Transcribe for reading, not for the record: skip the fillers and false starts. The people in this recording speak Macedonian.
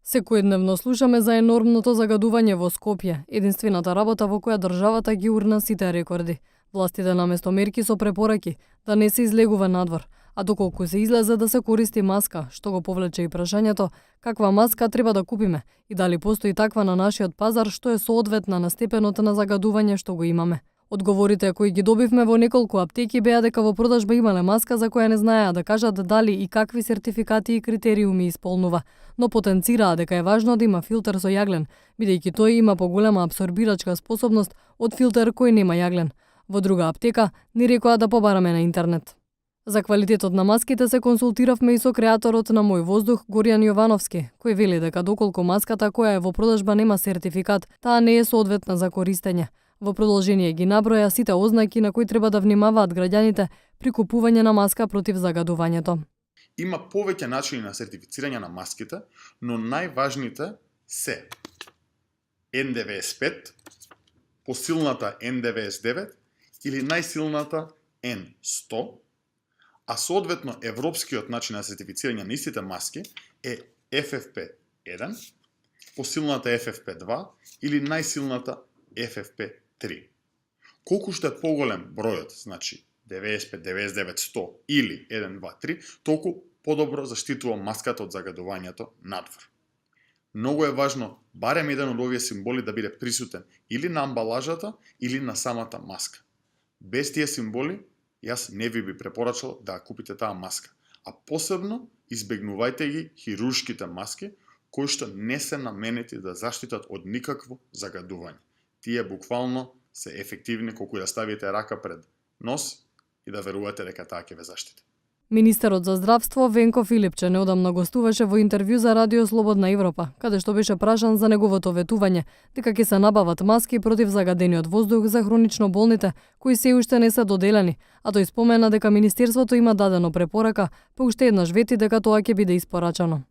Секојдневно слушаме за енормното загадување во Скопје, единствената работа во која државата ги урна сите рекорди. Властите наместо мерки со препораки да не се излегува надвор, а доколку се излезе да се користи маска, што го повлече и прашањето каква маска треба да купиме и дали постои таква на нашиот пазар што е соодветна на степенот на загадување што го имаме. Одговорите кои ги добивме во неколку аптеки беа дека во продажба имале маска за која не знаеа да кажат дали и какви сертификати и критериуми исполнува, но потенцираа дека е важно да има филтер со јаглен, бидејќи тој има поголема абсорбирачка способност од филтер кој нема јаглен. Во друга аптека ни рекоа да побараме на интернет. За квалитетот на маските се консултиравме и со креаторот на Мој воздух Горјан Јовановски, кој вели дека доколку маската која е во продажба нема сертификат, таа не е соодветна за користење. Во продолжение ги наброја сите ознаки на кои треба да внимаваат граѓаните при купување на маска против загадувањето. Има повеќе начини на сертифицирање на маските, но најважните се N95, посилната N99 или најсилната N100, а соодветно европскиот начин на сертифицирање на истите маски е FFP1, посилната FFP2 или најсилната FFP3. Колку што е поголем бројот, значи 95, 99, 100 или 1, 2, 3, толку подобро заштитува маската од загадувањето надвор. Многу е важно барем еден од овие символи да биде присутен или на амбалажата или на самата маска. Без тие символи, јас не ви препорачал да купите таа маска, а посебно избегнувајте ги хируршките маски кои што не се наменети да заштитат од никакво загадување. Тие буквално се ефективни колку да ставите рака пред нос и да верувате дека таа ќе ве заштити. Министерот за здравство Венко Филипче неодамна гостуваше во интервју за Радио Слободна Европа, каде што беше прашан за неговото ветување дека ќе се набават маски против загадениот воздух за хронично болните кои се уште не се доделени, а тој спомена дека Министерството има дадено препорака, па уште еднаш вети дека тоа ќе биде испорачано.